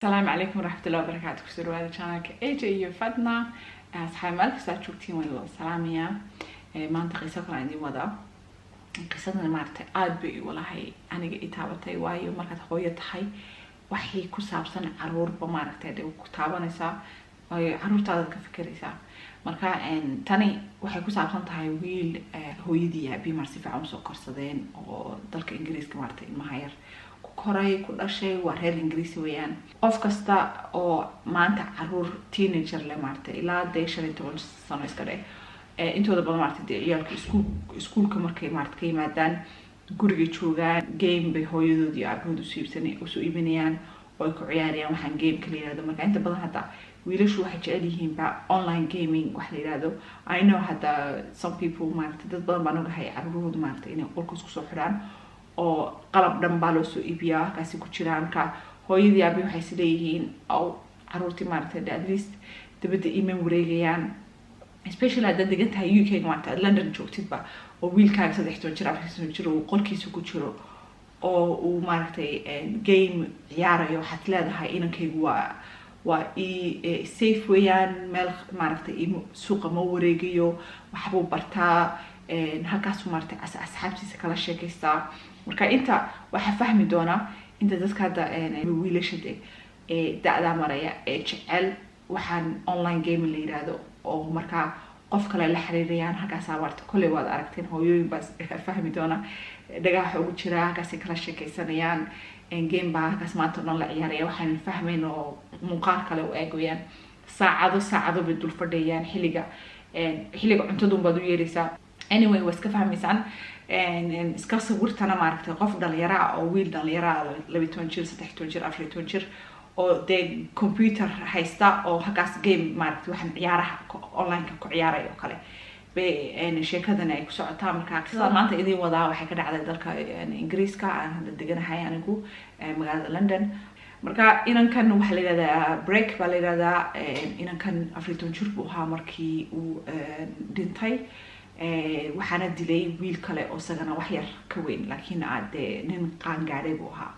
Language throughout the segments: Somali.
Asalaamu calaykum waraxmatullahi wabarakaatu. Kusoo dhawaada channelka AJ iyo Fadna. Asxaab, meel kasta aad joogtiin waan wada salaamayaa. Maanta qiso kale aan idiin wadaa. Qisadana maaragtay aada bay walahay aniga i taabatay, waayo markaad hooyo tahay waxay ku saabsan caruurba maaragtay de ku taabanaysaa, waayo caruurtaadaad ka fikiraysaa. Marka tani waxay ku saabsan tahay wiil hooyadii aabihi maar si fiican usoo korsadeen oo dalka Ingiriiska maaragtay ilmaha yar ku koray, ku dhashay. Waa reer Ingiriisi weeyaan. Qof kasta oo maanta caruur teenager leh maaragtay ilaa dee 15 sano iska dheh, intooda badan maaragtay dee ciyaalka iskuulka markay maaragtay ka yimaadaan, guriga joogaan, game bay hooyadood iyo aabahood usoo iibsan usoo iibinayaan oo ay ku ciyaarayaan waxaan gameka la yihahdo. Marka inta badan hadda wiilashu waxay jecel yihiin ba online gaming wax la yihahdo. I know hadda some people maaragtay, dad badan baan ogahay caruurahooda maaragtay inay qolka isku soo xidhaan oo qalab dhan baa loo soo iibiyaa, halkaasi ku jiraan. Marka hooyadii aabi waxay is leeyihiin oo caruurtii maaragtay at least dibadda iman wareegayaan, especially haddaad degan tahay UK maaragtay, aad London joogtidba, oo wiilkaaga 13 jir, 14 jir uu qolkiisa ku jiro oo uu maaragtay game ciyaarayo, waxaad leedahay inankaygu waa i safe weeyaan, meel maaragtay suuqa ma wareegayo, waxbuu bartaa halkaasuu maaragtay asxaabtiisa kala sheekaystaa. Marka inta waxaa fahmi doonaa inta dadka hadda wiilasha de ee da-daa maraya ee jecel waxaan online gaming la yihahdo oo markaa qof kale la xiriirayaan halkaasaa maarata. Kolley waad aragteen, hooyooyin baa fahmi doona, dhagaha ugu jira, halkaasay kala sheekaysanayaan, game baa halkaas maanta o dhan la ciyaaraya, waxaan fahmayn oo muuqaal kale u eegayaan, saacado saacado bay dul fadhiyaan, xilliga cuntadun baad u yeeraysaa. Anyway, waa iska fahmaysaan. Iska sawirtana maaragtay qof dhalinyaro ah oo wiil dhalinyaro ah, 12 jir, 13 jir, 14 jir, oo dee computer haysta oo halkaas game maaragtay waxaan ciyaaraha online-ka ku ciyaaray oo kale bay sheekadani ay ku socotaa. Marka qisada maanta idin wadaa waxay ka dhacday dalka Ingiriiska aan hadda deganahay anigu, magaalada London. Marka inankan waxaa la yihahdaa Breck baa la yihahdaa. Inankan 14 jir buu ahaa markii uu dhintay. Waxaana dilay wiil kale oo isagana wax yar ka weyn, laakiin dee nin qaangaadhay buu ahaa.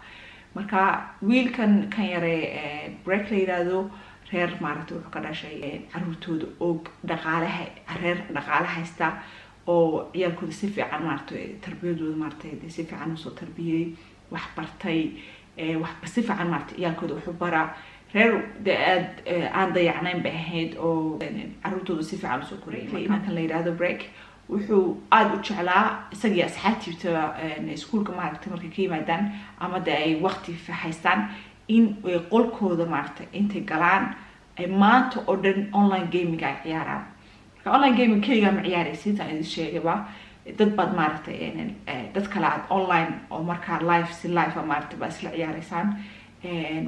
Marka wiilkan kan yare Breck la yihahdo, reer maaragtay wuxuu ka dhashay caruurtooda og dhaqaalaha, reer dhaqaale haysta oo ciyaalkooda si fiican maaragtay tarbiyadooda maaragtay si fiican usoo tarbiyey, wax bartay, wax si fiican maaragtay ciyaalkooda wax u bara. Reer de aad aan dayacnayn bay ahayd oo caruurtooda si fiican usoo korayay. Inankan la yidhahdo Breck wuxuu aada u jeclaa isagii asxaabtiisa iskuulka maaragtay markay ka yimaadaan ama de ay waqti haystaan in ay qolkooda maaragtay intay galaan ay maanta oo dhan online gaming ay ciyaaraan. Marka online gaming keligaa ma ciyaaraysid, aan idin sheegayba, dad baad maaragtay dad kale aad online oo markaa live, si live a maaragtay baa isla ciyaaraysaan,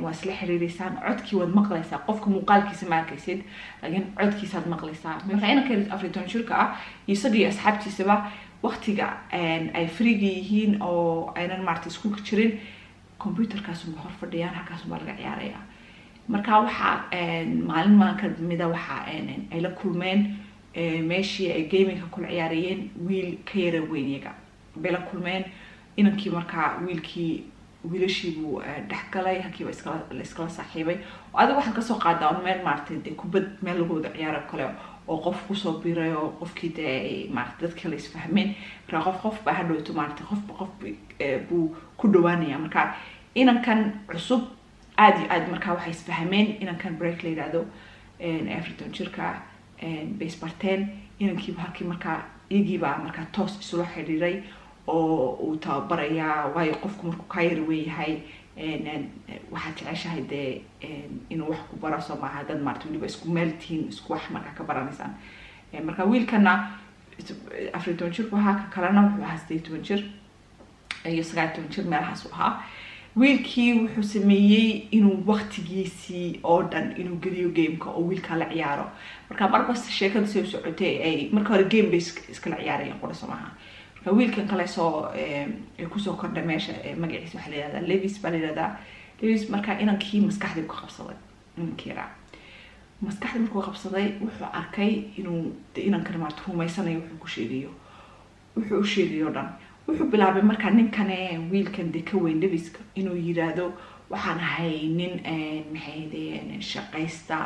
waa isla xiriireysaan, codkii waad maqlaysaa, qofka muuqaalkiisa ma arkaysid laakiin codkiisaad maqlaysaa. Marka inanka 14 jirka ah isagii asxaabtiisaba waqtiga ay freega yihiin oo aynan maaragtay iskuulka jirin, computerkaasunba hor fadhiyaan, halkaasunbaa laga ciyaaraya. Marka waxaa maalin maalin ka mida waxa ay la kulmeen meeshii ay gamingka kula ciyaarayeen wiil ka yara weyn iyaga bay la kulmeen. Inankii markaa wiilkii wiilashii buu dhexgalay, halkiiba iskala la iskala saaxiibay. Oo adiga waxaad kasoo qaadaa un meel maaragtay dee kubad meel lagu wada ciyaaro kale oo qof kusoo biiray oo qofkii dee maaragtay dadka la isfahmeen. Marka qof qof baa hadhowto maaragtay qofba qof buu ku dhawaanaya. Marka inankan cusub aada iyo aad markaa waxay isfahmeen inankan Breck la yidhaahdo, 14 jirka bay isbarteen. Inankiiba halkii markaa iyagiibaa markaa toos isula xidhiiray oo uu tababarayaa, waayo qofku markuu kaa yar weyn yahay waxaad jeceshahay dee inuu wax ku baro, soo maaha? Dad maarata weliba isku meel tihiin, isku wax markaa ka baranaysaan. Marka wiilkana 14 jir buu ahaa, ka kalena wuxuu ahaa 18 jir iyo 19 jir meelahaas u ahaa. Wiilkii wuxuu sameeyey inuu waqtigiisii oo dhan inuu geliyo gameka oo wiilkaa la ciyaaro. Marka marbas sheekada say u socotay, ay marka hore game bay iskala ciyaarayeen qura, maaha? Marka wiilkan kale soo kusoo kordha meesha, magaciisa waxaa la yihahdaa Lewis baa la yihahdaa, Lewis. Marka inankii maskaxdii ku qabsaday, inankii yaraa maskaxdii markuu qabsaday, wuxuu arkay inuu de inankan maarata rumaysanayo wuxuu ku sheegayo, wuxuu u sheegayo o dhan. Wuxuu bilaabay markaa ninkane wiilkan dee ka weyn, Lewiska, inuu yiraahdo Waxaan ahay nin, maxay ahaydeen, shaqaysta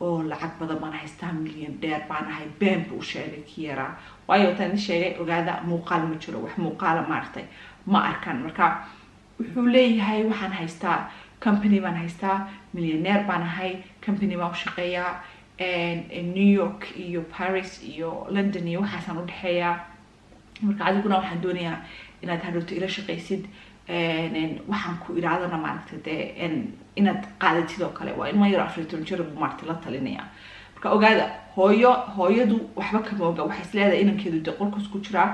oo lacag badan baan haystaa, millionaire baan ahay." Been buu u sheegay kii yaraa, waayo wataan idin sheegay, ogaada, muuqaal ma jiro, wax muuqaala maaragtay ma arkan. Marka wuxuu leeyahay, "Waxaan haystaa company baan haystaa, millionaire baan ahay, company baan u shaqeeyaa, New York iyo Paris iyo London iyo waxaasaan udhexeeyaa. Marka adiguna waxaan doonayaa inaad hadhowto ila shaqaysid, waxaan ku idhaahdana maaragtay dee inaad qaadatid oo kale." Waa ilmo yaro 14 jir buu maaragtay la talinaya. Marka ogaada, hooyo, hooyadu waxba kama oga. Waxay is leedahay inankeedu dee qolkaas ku jiraa,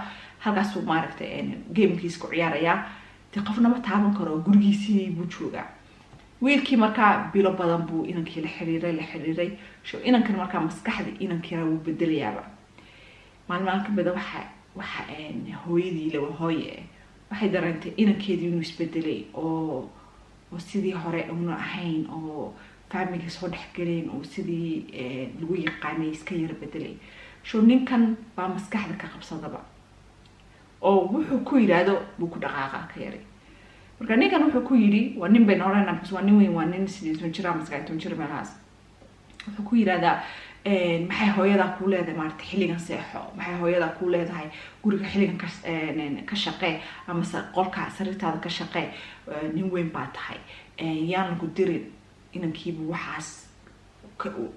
halkaasuu maaragtay gamekiis ku ciyaarayaa, dee qofna ma taaban karo, gurigiisii buu joogaa wiilkii. Markaa bilo badan buu inankii la xiriiray, la xiriiray. So inankan markaa maskaxda inankiina wuu bedelayaaba. Maalin maalin ka mida waxa hooyadii lawa hooye waxay dareentay inankeedii inuu isbedelay oo sidii hore una ahayn, oo familyga soo dhexgaleen, oo sidii lagu yaqaanay iska yara bedelay. So ninkan baa maskaxda ka qabsadaba, oo wuxuu ku yidhaahdo buu ku dhaqaaqa ka yaray. Marka ninkan wuxuu ku yidhi, waa nin bayna odhanaa because waa nin weyn, waa nin 18 jir ama 19 jir meelahaas. Wuxuu ku yidhahdaa, "Maxay hooyadaa kuu leedahay maarata xilligan seexo? Maxay hooyadaa kuu leedahay guriga xilligan ka shaqee ama qolka sariirtaada ka shaqee? Nin weyn baa tahay, yaan lagu dirin." Inankiibu waxaas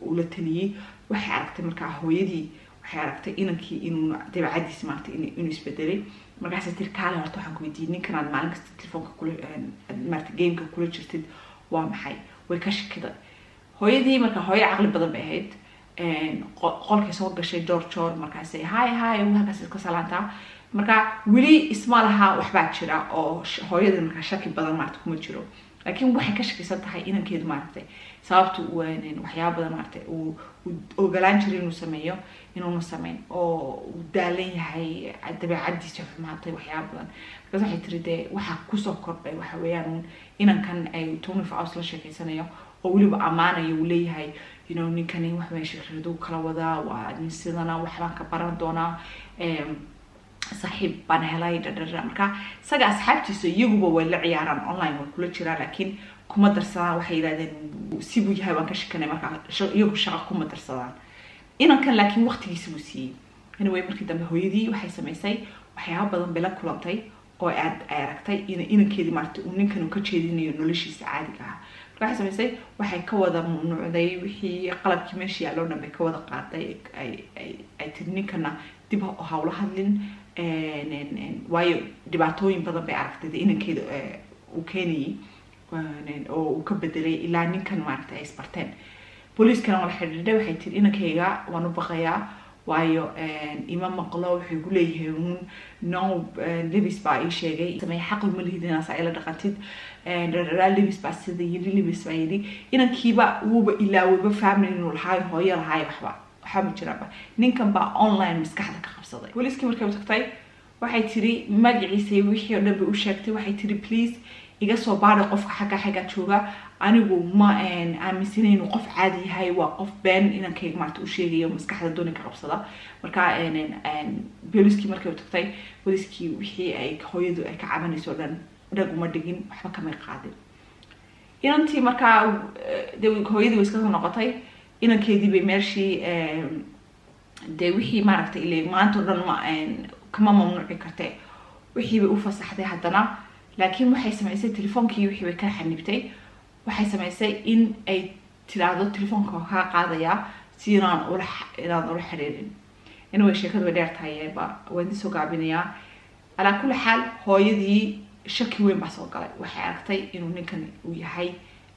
ula taliyey. Waxay aragtay markaa hooyadii, waxay aragtay inankii inuu dabeecadiisi maarata inuu isbedelay. Markaasay tiri, "Kaale horta, waxaan ku weydiiyey, ninkanaad maalin kasta telefoonka kula, maarata gameka kula jirtid waa maxay?" Way ka shakiday hooyadii. Marka hooyo caqli badan bay ahayd. Qolkay soo gashay joor joor, markaasay "Hi, hi," halkaas iska salaantaa. Marka weli isma laha waxbaa jira oo hooyadii markaa shaki badan maarata kuma jiro, laakiin waxay ka shakisan tahay inankeedu maaragtay sababta waxyaaba badan maaragtay uu ogolaan jiray inuu sameeyo inuuna sameyn, oo uu daalan yahay, dabeecadiisa xumaatay, waxyaaba badan. Markaas waxay tiri, dee waxaa kusoo kordhay waxa weeyaan inankan ay 24 hours la sheekeysanayo oo weliba ammaanayo, uu leeyahay, "Ninkani wax weyn shirkaduu kala wadaa, waa nin sidana, waxbaan ka baran doonaa, saaxiib baan helay," dhadhadha. Marka isaga asxaabtiisa iyaguba way la ciyaaraan, online way kula jiraan, laakiin kuma darsadaan. Waxay yidhahdeen sibuu yahay waan ka shakanay. Marka iyagu shaqa kuma darsadaan inankan, laakiin waqtigiisa buu siiyey. Anyway, markii dambe hooyadii waxay samaysay waxyaaba badan bay la kulantay oo aad ay aragtay in inankeedii maaragtay uu ninkan uu ka jeedinayo noloshiisa caadiga ah. Marka waxay samaysay, waxay ka wada mamnuucday wixii qalabkii meesha yaalloo dhan bay ka wada qaaday. Ay tiri, ninkana dib hawla hadlin, waayo dhibaatooyin badan bay aragtay dee inankeeda uu keenayay oo uu ka bedelay ilaa ninkan maaragtay ay isbarteen. Booliiskana waa la xidhiidhay. Waxay tiri, "Inankayga waan u baqayaa, waayo ima maqlo, wuxuu igu leeyahay un no, Levis baa ii sheegay, samey xaq uma lihid inaas ay la dhaqantid, dhadharaa, Levis baa sida yidhi, Levis baa yidhi." Inankiiba wuuba ilaawayba family inuu lahaayo, hooyo lahaayo, waxba waxba ma jiraanba. Ninkan baa online maskaxda ka qabsaday. Booliiskii markay u tagtay waxay tiri, magaciisa iyo wixii oo dhan bay u sheegtay. Waxay tiri, "Please iga soo baadha qofka xagga jooga. Anigu ma aaminsanayn inuu qof caadi yahay, waa qof been inankayga maarata u sheegayo, maskaxda dooni ka qabsada." Marka booliiskii markay u tagtay, booliiskii wixii ay hooyadu ay ka cabanayso o dhan dhag uma dhigin, waxba kamay qaadin inantii. Markaa de hooyadii way iska soo noqotay. Inankeedii bay meeshii dee wixii maaragtay ile maanta o dhan ma kama mamnuuci karte, wixii bay u fasaxday haddana, laakiin waxay samaysay telefoonkii wixii bay ka xanibtay. Waxay samaysay in ay tiraahdo, "Telefoonka waa kaa qaadayaa si inaan ula xiriirin." Anyway, sheekadu way dheer tahay, ba waan idin soo gaabinayaa. Calaa kulli xaal, hooyadii shaki weyn baa soo galay. Waxay aragtay inuu ninkan uu yahay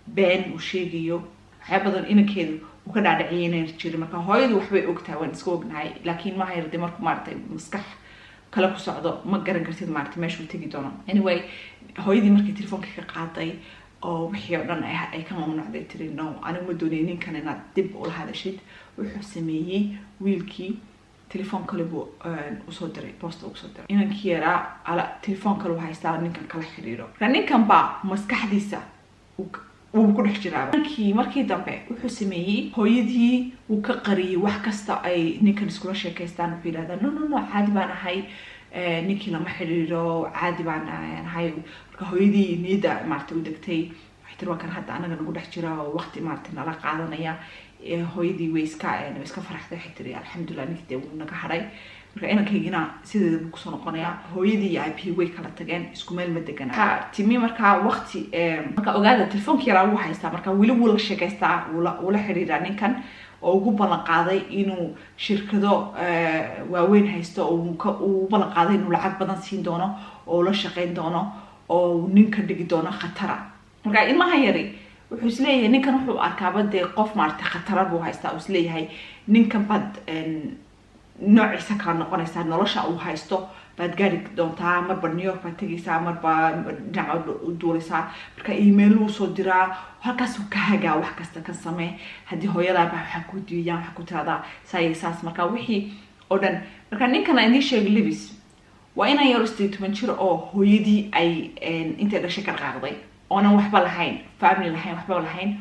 been uu sheegayo, waxyaa badan inankeedu uu ka dhaadhiciyay inayna jirin. Marka hooyadu waxbay ogtahay, waan iska ognahay, laakiin maaha yarde marku maaragtay maskax kale ku socdo ma garan kartid maaragtay meeshuu tegi doono. Anyway, hooyadii markay telefoonka ka qaaday oo wixii oo dhan ay ka mamnuucday, tiri, "No, anigu ma doonay ninkan inaad dib ula hadashid," wuxuu sameeyey wiilkii telefoon kale buu usoo diray, boosta usoo diray. Inankii yaraa ala telefoon kale uu haystaa, ninkan kala xiriiro. Marka ninkan baa maskaxdiisa wuu ku dhex jiraaba. Ninkii markii dambe wuxuu sameeyey, hooyadii wuu ka qariyey wax kasta ay ninkan iskula sheekaystaan. Wuxuu yidhahdaa, "No, no, no, caadi baan ahay, ninkii lama xiriiro, caadi baan ahay." Marka hooyadii niyadda maaragtay u degtay. Waxay tiri, waa kan hadda anaga nagu dhex jira oo waqti maaragtay nala qaadanaya. Hooyadii way iska faraxday. Waxay tiri, alxamdulilah, ninkii dee wuu naga hadhay. Marka inankaygina sideeda buu kusoo noqonayaa. Hooyadii iyo aabihii way kala tageen, isku meel ma degana. Timi markaa waqti, marka ogaada, telefoonki yaraa wuu haystaa. Marka weli wuu la sheekaystaa, wuu la xiriiraa ninkan oo ugu ballan qaaday inuu shirkado waaweyn haysto, oo uu ballan qaaday inuu lacag badan siin doono oo la shaqeyn doono oo ninka dhigi doono khatara. Marka ilmaha yari wuxuu isleeyahay ninkan wuxuu arkaaba dee qof maaragtay khatara buu haystaa, uu isleeyahay ninkan baad noociisa kala noqonaysaa, nolosha uu haysto baad gaari doontaa, marba New York baad tegaysaa, marba dhinaca u duulaysaa. Marka email uu soo diraa, halkaasuu ka hagaa, wax kasta kan samee, haddii hooyadaaba waxaa ku diidaan waxaa ku tiradaa saa iyo saas. Marka wixii oo dhan, marka ninkan aan idiin sheegay, Lewis, waa inan yaro 18 jir oo hooyadii ay intay dhashay ka dhaqaaqday, oonan waxba lahayn, family lahayn, waxba lahayn,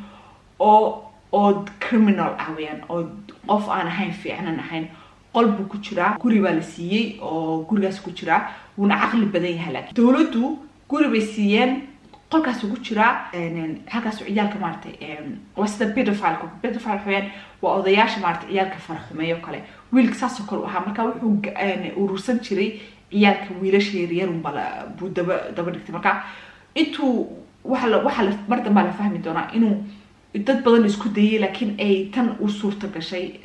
oo criminal ah weeyaan, oo qof aan ahayn fiicnan ahayn. Qol buu ku jiraa, guri baa la siiyey oo gurigaas ku jiraa. Wuuna caqli badan yahay, laakiin dowladdu guri bay siiyeen, qolkaasuu ku jiraa. Halkaasu ciyaalka maaragtay, waa sida pedophile. Pedophile waxaweyaan waa odayaasha maaragtay ciyaalka farxumeeyo kale. Wiilka saasoo kale u ahaa. Marka wuxuu urursan jiray ciyaalka wiilasha yaryar unba buu daba dhigtay. Marka intuu waxa la mar dambaa la fahmi doonaa inuu dad badan isku dayay, laakiin ay tan u suurta gashay,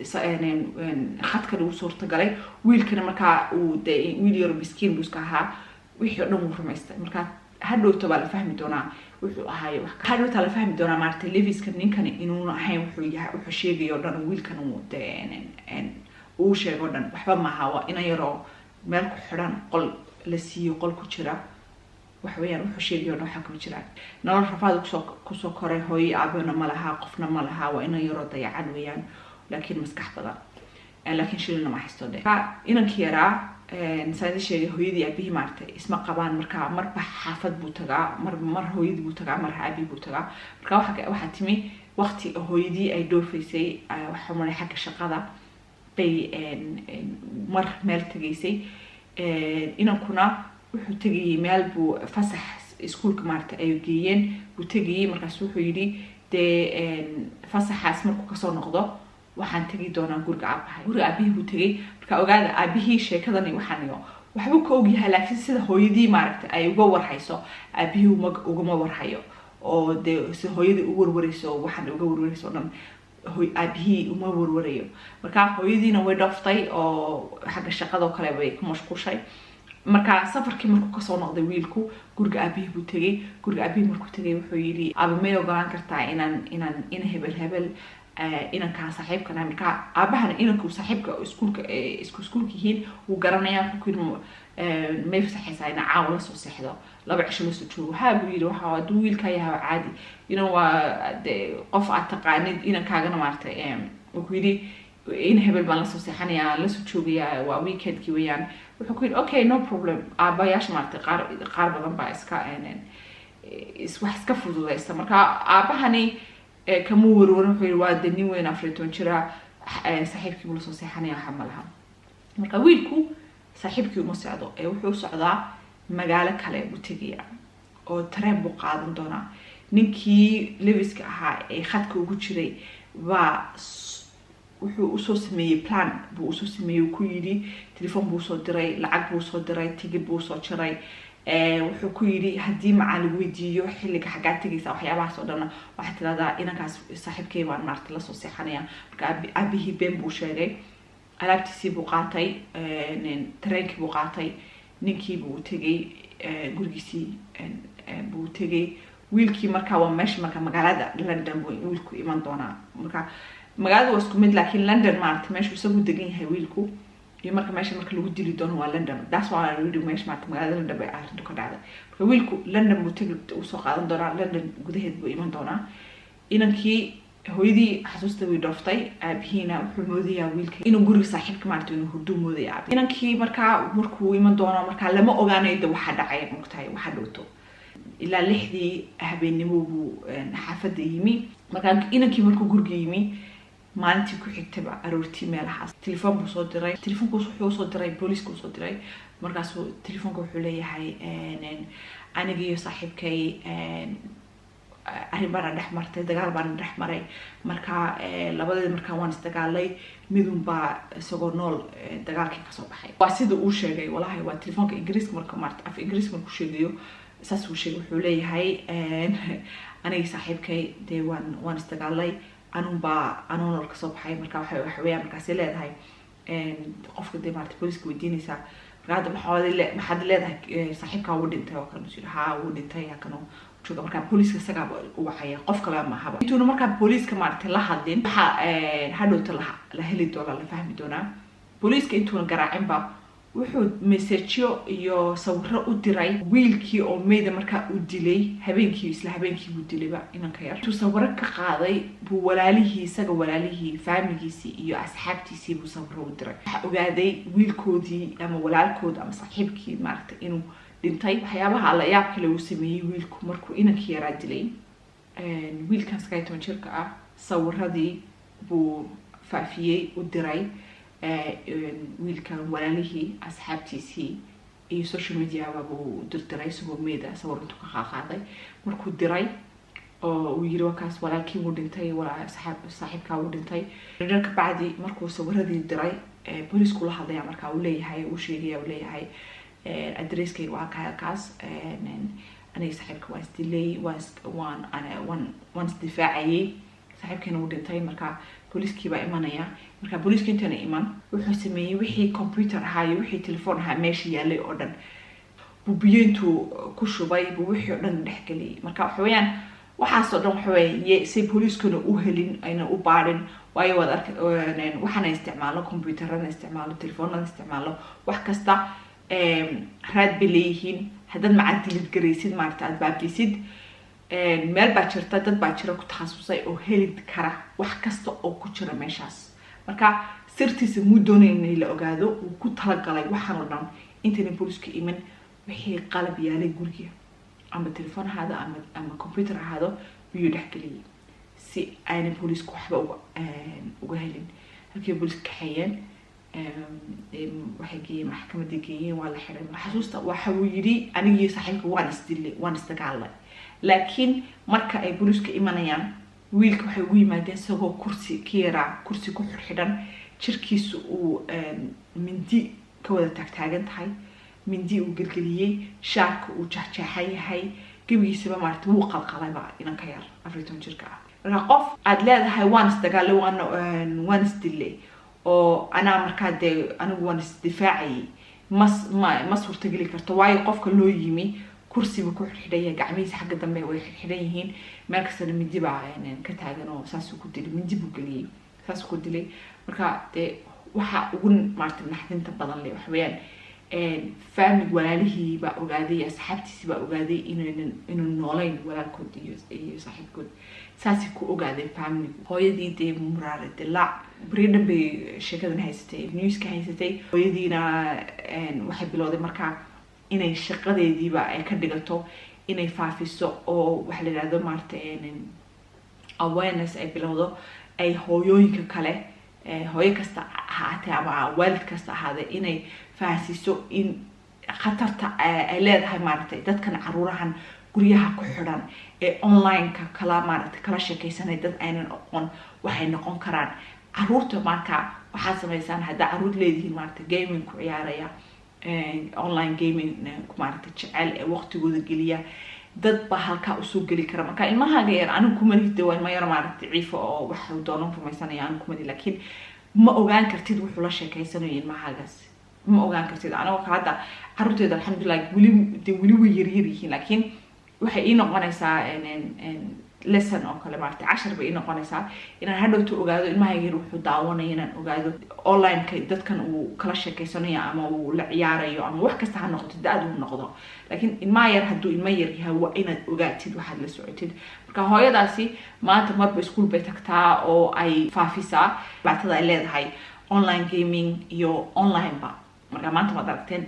khadkan uu suurta galay wiilkana. Markaa uu de wiil yaro miskiin buu iska ahaa, wixii o dhan wuu rumaystay. Marka hadhowta baa la fahmi doonaa wuxuu ahaayo. Hadhowtaa la fahmi doonaa maaragtay Lewiska ninkani inuuna ahayn wuxuu yahay, wuxuu sheegayo o dhan. Wiilkan uu de uu sheego o dhan waxba maaha. Waa ina yaroo meel ku xidhan, qol la siiyo, qol ku jira waxa weeyaan. Wuxuu sheegayo o dhan waxaa kama jiraan. Nolol rafaad kusoo koray, hooyo aabana ma laha, qofna ma laha. Waa ina yaroo dayacan weeyaan, laakiin maskax badan, laakiin shilina ma haysto. De inankii yaraa, saan idin sheegay, hooyadii aabihii maaragtay isma qabaan. Marka marba xaafad buu tagaa, mar hooyadii buu tagaa, mar aabihii buu tagaa. Marka waxaa timi waqti hooyadii ay dhoofaysay, waxaa maray xagga shaqada bay mar meel tegaysay. Inankuna wuxuu tegayay meel buu fasax iskuulka maaragtay ay geeyeen buu tegayay. Markaas wuxuu yidhi, dee fasaxaas markuu kasoo noqdo waxaan tegi doonaa guriga aabahay. Guriga aabihii buu tegay. Marka ogaada, aabihii sheekadani waxaan iyo waxbuu ka ogyahay, laakiin sida hooyadii maaragtay ay uga warhayso aabihii ugama warhayo. Oo dee si hooyadii u warwarayso, waxaan uga warwarayso o dhan, aabihii uma warwarayo. Marka hooyadiina way dhooftay oo xagga shaqadoo kale bay ku mashquushay. Marka safarkii markuu kasoo noqday wiilku, guriga aabihii buu tegay. Guriga aabihii markuu tegay wuxuu yidhi, aaba, may ogolaan kartaa inaan ina hebel hebel, inankaa saaxiibkana? Marka aabahana inanku saaxiibka iskuulka isku iskuulka yihiin wuu garanaya. Wuxuu ku yidhi, may fasaxaysaa ina caawa lasoo seexdo, 2 cisho lasoo joogo? Haa, buu yidhi. Waxa hadduu wiilkaa yahay waa caadi, inan waa de qof aad taqaanid inankaagana maaragtay. Wuxuu yidhi, in hebel baan lasoo seexanayaa, lasoo joogayaa, waa weekendkii weeyaan. Wuxuu ku yidhi, okay, no problem. Aabayaasha maaragtay qaar badan baa iska wax iska fududaysta. Marka aabahani kamuu warwarin. Wuxuu yidhi, waa de nin weyn, 14 jira, saaxiibkii buu lasoo seexanaya, waxa ma laha. Marka wiilku saaxiibkii uma socdo ee wuxuu u socdaa magaalo kale buu tegaya oo tareen buu qaadan doonaa. Ninkii Lewiska ahaa ee khadka ugu jiray baa wuxuu usoo sameeyey plan buu usoo sameeyey. Uu ku yidhi, telefoon buu usoo diray, lacag buu usoo diray, tigid buu usoo jaray. Wuxuu ku yidhi, haddii macaa lagu weydiiyo xilliga xaggaa tegaysa, waxyaabahaas oo dhanna, waxaad tirahdaa inankaas saaxiibkay baan maarata lasoo seexanaya. Marka aabihii been buu sheegay. Alaabtiisii buu qaatay, tareenkii buu qaatay, ninkii buu tegay, gurigiisii buu tegay wiilkii. Marka waa meesha, marka magaalada London buu wiilku iman doonaa. Marka magaalada waa isku mid, laakiin London maarata meeshu isagu degan yahay wiilku iyo marka meesha marka lagu dili doono waa London. That's why I really meesha maarata magaalada London bay arrintu ka dhacday. Marka wiilku London buu tegi usoo qaadan doonaa, London gudaheed buu iman doonaa. Inankii hooyadii xasuusta way dhooftay, aabihiina wuxuu moodayaa wiilka inuu guriga saaxiibka maarata inuu hurduu moodaya aabi. Inankii markaa markuu iman doono, markaa lama ogaanayo de waxa dhacay, mogtahay waxa dhowto. Ilaa 6dii habeenimo buu xaafadda yimi. Markaa inankii markuu guriga yimi, maalintii ku xigtaba aroortii meelahaas telefoon buu soo diray. Telefoonku wuxuu usoo diray booliiska usoo diray. Markaasuu telefoonka wuxuu leeyahay, aniga iyo saaxiibkay Arrin baana dhex martay, dagaal baana dhex maray. Marka labadeed markaa waan isdagaalay, midun baa isagoo nool dagaalkii kasoo baxay. Waa sida uu sheegay, walahi waa telefoonka Ingiriiska, marka maarata af Ingiriiska markuu sheegayo saas uu sheegay. Wuxuu leeyahay, "Anigii saaxiibkay dee waan isdagaalay, anunbaa anuu nool kasoo baxay." Marka waxa weeyaan markaasay leedahay qofka dee maarata booliska weydiinaysaa, "Marka hadda maxaad leedahay, saaxiibkaa wuu dhintay?" Oo kale yiri, "Haa, wuu dhintay, halkan jooga." Markaa booliiska isagaaba u wacaya, qof kale ma ahaba. Intuuna markaa booliiska maaragtay la hadlin, waxaa hadhowta la heli doonaa, la fahmi doonaa, booliiska intuuna garaacinba wuxuu messageyo iyo sawiro u diray wiilkii oo meyda markaa uu dilay habeenkii, isla habeenkii buu dilayba inanka yar. Intuu sawiro ka qaaday buu walaalihii, isaga walaalihii, faamiligiisii iyo asxaabtiisii buu sawiro u diray. Waxaa ogaaday wiilkoodii ama walaalkood ama saaxiibkii maaragtay inuu dhintay. Waxyaabaha alla yaab kale uu sameeyey wiilku markuu inankii yaraa dilay, wiilkan 19 jirka ah, sawiradii buu faafiyey, u diray wiilkan walaalihii, asxaabtiisii iyo social mediaba buu dirdiray isagoo meeda sawir intuu ka qaaqaaday. Markuu diray oo uu yiri, "Wakaas, walaalkii wuu dhintay, saaxiibkaa wuu dhintay," ka bacdi markuu sawiradii diray, booliisku la hadlaya. Markaa uu leeyahay, uu sheegaya, uu leeyahay, "Addresskayga waa halkaas, aniga saaxiibka waan isdilay, waan isdifaacayay, saaxiibkiina wuu dhintay." Marka booliiskii baa imanaya. Marka booliiska intaana iman wuxuu sameeyey wixii computer ahaa iyo wixii telefoon ahaa meesha yaalay oo dhan buu biyo intuu ku shubay buu wixii oo dhan dhexgeliyay. Marka waxa weeyaan waxaasoo dhan waxa weeye say booliiskuna u helin, ayna u baadhin, waayo waad arka waxaana isticmaalo, computerada isticmaalo, telefoonada isticmaalo, wax kasta raad bay leeyihiin. Haddaad macad dilid garaysid, maarata aada baabisid, meel baa jirta, dad baa jira ku takhasusay oo heli kara wax kasta oo ku jira meeshaas. Marka sirtiisa muu doonayn in la ogaado. Wuu ku talagalay waxaan oo dhan intayna booliisku iman wixii qalab yaalay guriga, ama telefoon ahaado ama computer ahaado, biyuu dhexgeliyay si ayna booliisku waxba uga helin. Halkii booliiska kaxeeyeen, waxay geeyeen maxkamadii, geeyeen, waa la xiray. Xasuusta waxa uu yidhi, "Anigii saaxiibka waan isdilay, waan isdagaalay." Laakiin marka ay booliiska imanayaan wiilka waxay ugu yimaadeen isagoo kursi ka yaraa, kursi ku xirxidhan, jirkiisu uu mindi ka wada taagtaagan tahay, mindi uu gelgeliyey, shaarka uu jeexjeexan yahay, gebigiisaba maarata wuu qalqalayba inanka yar 14 jirka ah. Marka qof aada leedahay waan isdagaalay, waan isdilay oo anaa markaa dee anigu waan isdifaacayay, ma suurtageli karto, waayo qofka loo yimi kursiba ku xirxidhan yahay, gacmihiisa xagga dambe way xirxidhan yihiin, meel kastana mindi baa ka taagan oo saasuu ku dilay, mindi buu geliyey, saasuu ku dilay. Marka dee waxa ugu maarata naxdinta badan leh waxa weeyaan family walaalihii baa ogaaday, asxaabtiisii baa ogaaday inaynan inuu noolayn walaalkood iyo saaxiibkood. Saasay ku ogaadeen familygu. Hooyadii dee muraare dilaac beri dhan bay sheekadan haysatay, newska haysatay. Hooyadiina waxay bilowday markaa inay shaqadeediiba ay ka dhigato inay faafiso oo waxa la yidhahdo maarata awareness ay bilowdo, ay hooyooyinka kale, hooyo kasta ahaatee ama waalid kasta ahaadee, inay fahansiiso in khatarta ay leedahay maaragtay dadkan caruurahan guryaha ku xidhan ee online-ka kala maaragtay kala sheekeysanay dad aynan aqoon waxay noqon karaan caruurta. Marka waxaad samaysaan haddaa caruur leedihiin maaragtay gaming ku ciyaaraya, online gaming maaragtay jecel ee waqtigooda geliya, dad baa halkaa usoo geli kara. Marka ilmahaaga yar, anigu kumali de waa ilma yar maaragtay ciifo oo wax doonan rumaysanaya, anigu kumali, laakiin ma ogaan kartid wuxuu la sheekeysanayo ilmahaagaas, ma ogaan kartid. Anigoo kale hadda caruurteeda alxamdulilah weli de weli way yaryar yihiin, laakiin waxay ii noqonaysaa lesson oo kale, maaragtay cashar bay ii noqonaysaa inaan hadhowta ogaado ilmahayga yar wuxuu daawanayo, inaan ogaado online-ka dadkan uu kala sheekeysanayo ama uu la ciyaarayo ama wax kasta ha noqoto, da-ad uu noqdo. Laakiin ilmaha yar hadduu ilmo yar yahay waa inaad ogaatid waxaad la socotid. Marka hooyadaasi maanta marba iskuul bay tagtaa oo ay faafisaa dhibaatada ay leedahay online gaming iyo online-ba. Marka maanta waad aragteen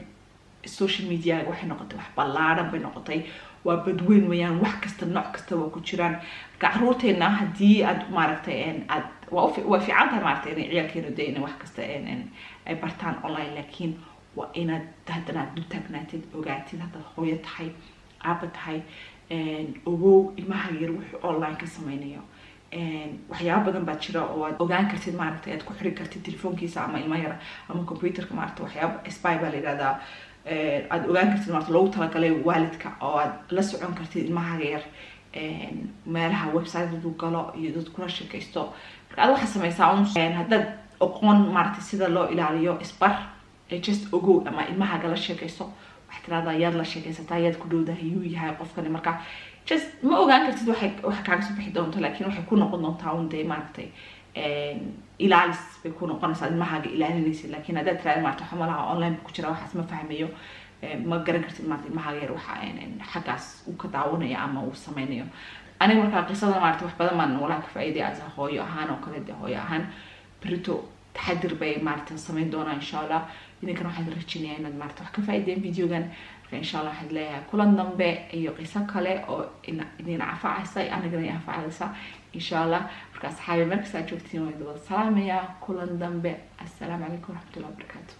social media waxay noqotay wax ballaadhan bay noqotay, waa badweyn weeyaan, wax kasta nooc kasta waa ku jiraan. Marka caruurteena haddii aad maaragtay aad waa fiican tahay maaragtay inay ciyaalkeenu dee inay wax kasta ay bartaan online, laakiin waa inaad haddana aad dul taagnaatid, ogaatid haddaad hooyo tahay, aaba tahay. Ogow ilmaha yar wuxuu online ka sameynayo. Waxyaaba badan baa jira oo aad ogaan kartid, maaragtay, aad ku xiri kartid telefoonkiisa ama ilma yar ama computerka, maaragtay, waxyaaba spy baa la yidhahdaa, aad ogaan kartid, maarata, loogu talagalay waalidka, oo aad la socon kartid ilmahaaga yar meelaha website uu galo iyo dad kula sheekaysto. Marka aad waxaa sameysaa un, haddaad aqoon, maaragtay, sida loo ilaaliyo isbar, just ogow ama ilmahaaga la sheekayso. Waxaad tirahdaa, yaad la sheekaysataa? Yaad ku dhowdahay? Yuu yahay qofkani? Marka just ma ogaan kartid waxay waxa kaaga soo bixi doonto, laakiin waxay ku noqon doontaa un dee, maaragtay, ilaalis bay ku noqonaysaa, ilmahaaga ilaalinaysid. Laakiin haddaad tirahda, maarata, waxa malaha online ku jira, waxaas ma fahmayo, ma garan kartid, maarata, ilmahaaga yar waxa xaggaas uu ka daawanayo ama uu sameynayo. Aniga markaa qisada, maarata, wax badan baan walaa ka faa'iiday as hooyo ahaan oo kale. Dee hooyo ahaan berito taxadir bay, maarata, sameyn doonaa insha Allah. Idinkana waxaan rajinayaa inaad, maarata, wax ka faa'iideen videogan. Marka insha Allah waxaad leeyahay kulan dambe iyo qiso kale oo idin anfacaysa, anigana i anfacaysa insha Allah. Marka asxaabi, markasta aad joogtiin waan idin wada salaamayaa. Kulan dambe, assalaamu calaykum waraxmatullahi wabarakaatu.